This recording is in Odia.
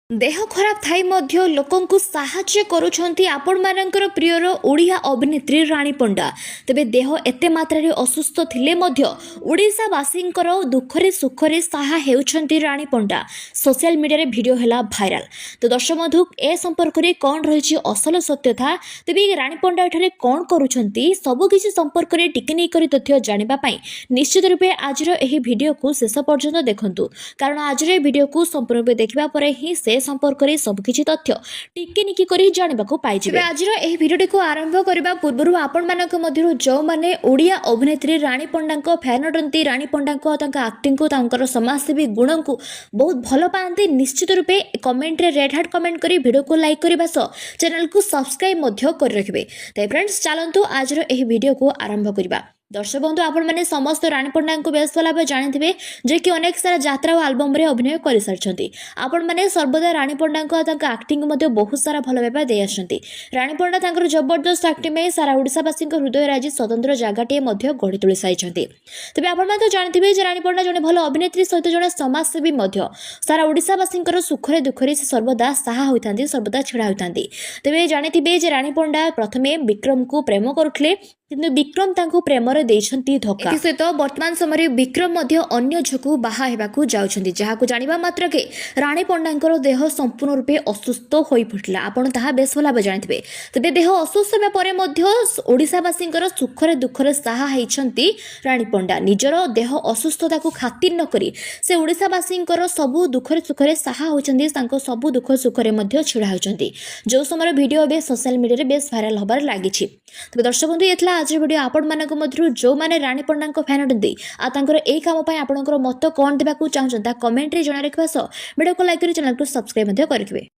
ଦେହ ଖରାପ ଥାଇ ମଧ୍ୟ ଲୋକଙ୍କୁ ସାହାଯ୍ୟ କରୁଛନ୍ତି ଆପଣମାନଙ୍କର ପ୍ରିୟର ଓଡ଼ିଆ ଅଭିନେତ୍ରୀ ରାଣୀ ପଣ୍ଡା। ତେବେ ଦେହ ଏତେ ମାତ୍ରାରେ ଅସୁସ୍ଥ ଥିଲେ ମଧ୍ୟ ଓଡ଼ିଶାବାସୀଙ୍କର ଦୁଃଖରେ ସୁଖରେ ସାହା ହେଉଛନ୍ତି ରାଣୀ ପଣ୍ଡା। ସୋସିଆଲ ମିଡ଼ିଆରେ ଭିଡ଼ିଓ ହେଲା ଭାଇରାଲ। ତ ଦର୍ଶକ ବନ୍ଧୁ, ଏ ସମ୍ପର୍କରେ କ'ଣ ରହିଛି ଅସଲ ସତ୍ୟତା, ତେବେ ରାଣୀ ପଣ୍ଡା ଏଠାରେ କ'ଣ କରୁଛନ୍ତି, ସବୁକିଛି ସମ୍ପର୍କରେ ଟିକିନିଖି କରି ତଥ୍ୟ ଜାଣିବା ପାଇଁ ନିଶ୍ଚିତ ରୂପେ ଆଜିର ଏହି ଭିଡ଼ିଓକୁ ଶେଷ ପର୍ଯ୍ୟନ୍ତ ଦେଖନ୍ତୁ, କାରଣ ଆଜିର ଏହି ଭିଡ଼ିଓକୁ ସମ୍ପୂର୍ଣ୍ଣ ରୂପେ ଦେଖିବା ପରେ ହିଁ ସେ ସମ୍ପର୍କରେ ସବୁକିଛି ତଥ୍ୟ ଟିକିନିଖି କରି ଜାଣିବାକୁ ପାଇଯିବେ। ତେବେ ଆଜିର ଏହି ଭିଡ଼ିଓଟିକୁ ଆରମ୍ଭ କରିବା ପୂର୍ବରୁ ଆପଣମାନଙ୍କ ମଧ୍ୟରୁ ଯେଉଁମାନେ ଓଡ଼ିଆ ଅଭିନେତ୍ରୀ ରାଣୀ ପଣ୍ଡାଙ୍କ ଫ୍ୟାନ୍ ଅଟନ୍ତି, ରାଣୀ ପଣ୍ଡାଙ୍କ ତାଙ୍କ ଆକ୍ଟିଂକୁ, ତାଙ୍କର ସମାଜସେବୀ ଗୁଣଙ୍କୁ ବହୁତ ଭଲ ପାଆନ୍ତି, ନିଶ୍ଚିତ ରୂପେ କମେଣ୍ଟରେ ରେଡ୍ ହାର୍ଟ କମେଣ୍ଟ କରି ଭିଡ଼ିଓକୁ ଲାଇକ୍ କରିବା ସହ ଚ୍ୟାନେଲକୁ ସବସ୍କ୍ରାଇବ୍ ମଧ୍ୟ କରି ରଖିବେ। ତ ଫ୍ରେଣ୍ଡସ୍, ଚାଲନ୍ତୁ ଆଜିର ଏହି ଭିଡ଼ିଓକୁ ଆରମ୍ଭ କରିବା। ଦର୍ଶକ ବନ୍ଧୁ, ଆପଣମାନେ ସମସ୍ତ ରାଣୀ ପଣ୍ଡାଙ୍କୁ ବେଶ ଭଲ ଭାବେ ଜାଣିଥିବେ ଯେ କି ଅନେକ ସାରା ଯାତ୍ରା ଓ ଆଲବମରେ ଅଭିନୟ କରିସାରିଛନ୍ତି। ଆପଣମାନେ ସର୍ବଦା ରାଣୀ ପଣ୍ଡାଙ୍କୁ ଆଉ ତାଙ୍କ ଆକ୍ଟିଂକୁ ମଧ୍ୟ ବହୁତ ସାରା ଭଲ ପାଇବା ଦେଇ ଆସୁଛନ୍ତି। ରାଣୀ ପଣ୍ଡା ତାଙ୍କର ଜବରଦସ୍ତ ଆକ୍ଟିଂ ପାଇଁ ସାରା ଓଡ଼ିଶାବାସୀଙ୍କ ହୃଦୟରେ ଆଜି ସ୍ୱତନ୍ତ୍ର ଜାଗାଟିଏ ମଧ୍ୟ ଗଢ଼ି ତୋଳି ସାରିଛନ୍ତି। ତେବେ ଆପଣମାନେ ତ ଜାଣିଥିବେ ଯେ ରାଣୀ ପଣ୍ଡା ଜଣେ ଭଲ ଅଭିନେତ୍ରୀ ସହିତ ଜଣେ ସମାଜସେବୀ ମଧ୍ୟ। ସାରା ଓଡ଼ିଶାବାସୀଙ୍କର ସୁଖରେ ଦୁଃଖରେ ସେ ସର୍ବଦା ସାହା ହୋଇଥାନ୍ତି, ସର୍ବଦା ଛିଡ଼ା ହୋଇଥାନ୍ତି। ତେବେ ଜାଣିଥିବେ ଯେ ରାଣୀ ପଣ୍ଡା ପ୍ରଥମେ ବିକ୍ରମକୁ ପ୍ରେମ କରୁଥିଲେ, କିନ୍ତୁ ବିକ୍ରମ ତାଙ୍କୁ ପ୍ରେମରେ ଦେଇଛନ୍ତି ଧୋକା। ଏଥିସହିତ ବର୍ତ୍ତମାନ ସମୟରେ ବିକ୍ରମ ମଧ୍ୟ ଅନ୍ୟ ଝିଅକୁ ବାହା ହେବାକୁ ଯାଉଛନ୍ତି, ଯାହାକୁ ଜାଣିବା ମାତ୍ରକେ ରାଣୀ ପଣ୍ଡାଙ୍କର ଦେହ ସମ୍ପୂର୍ଣ୍ଣ ରୂପେ ଅସୁସ୍ଥ ହୋଇପଡ଼ିଥିଲା। ଆପଣ ତାହା ବେଶ ଭଲ ଭାବେ ଜାଣିଥିବେ। ତେବେ ଦେହ ଅସୁସ୍ଥ ହେବା ପରେ ମଧ୍ୟ ଓଡ଼ିଶାବାସୀଙ୍କର ସୁଖରେ ଦୁଃଖରେ ସାହା ହେଇଛନ୍ତି ରାଣୀ ପଣ୍ଡା। ନିଜର ଦେହ ଅସୁସ୍ଥତାକୁ ଖାତିର ନ କରି ସେ ଓଡ଼ିଶାବାସୀଙ୍କର ସବୁ ଦୁଃଖରେ ସୁଖରେ ସାହା ହୋଇଛନ୍ତି, ତାଙ୍କ ସବୁ ଦୁଃଖ ସୁଖରେ ମଧ୍ୟ ଛିଡ଼ା ହୋଇଛନ୍ତି, ଯେଉଁ ସମୟରେ ଭିଡ଼ିଓ ଏବେ ସୋସିଆଲ ମିଡ଼ିଆରେ ବେଶ ଭାଇରାଲ ହେବାରେ ଲାଗିଛି। ତେବେ ଦର୍ଶକ ବନ୍ଧୁ, ଏ ଥିଲା ଆଜିର ଭିଡ଼ିଓ। ଆପଣମାନଙ୍କ ମଧ୍ୟରୁ ଯେଉଁମାନେ ରାଣୀ ପଣ୍ଡାଙ୍କ ଫ୍ୟାନ୍ ଅଟନ୍ତି ଆଉ ତାଙ୍କର ଏଇ କାମ ପାଇଁ ଆପଣଙ୍କର ମତ କ'ଣ ଦେବାକୁ ଚାହୁଁଛନ୍ତି, ତାହା କମେଣ୍ଟରେ ଜଣାଇ ରଖିବା ସହ ଭିଡ଼ିଓକୁ ଲାଇକ୍ କରି ଚ୍ୟାନେଲକୁ ସବସ୍କ୍ରାଇବ୍ ମଧ୍ୟ କରିରଖିବେ।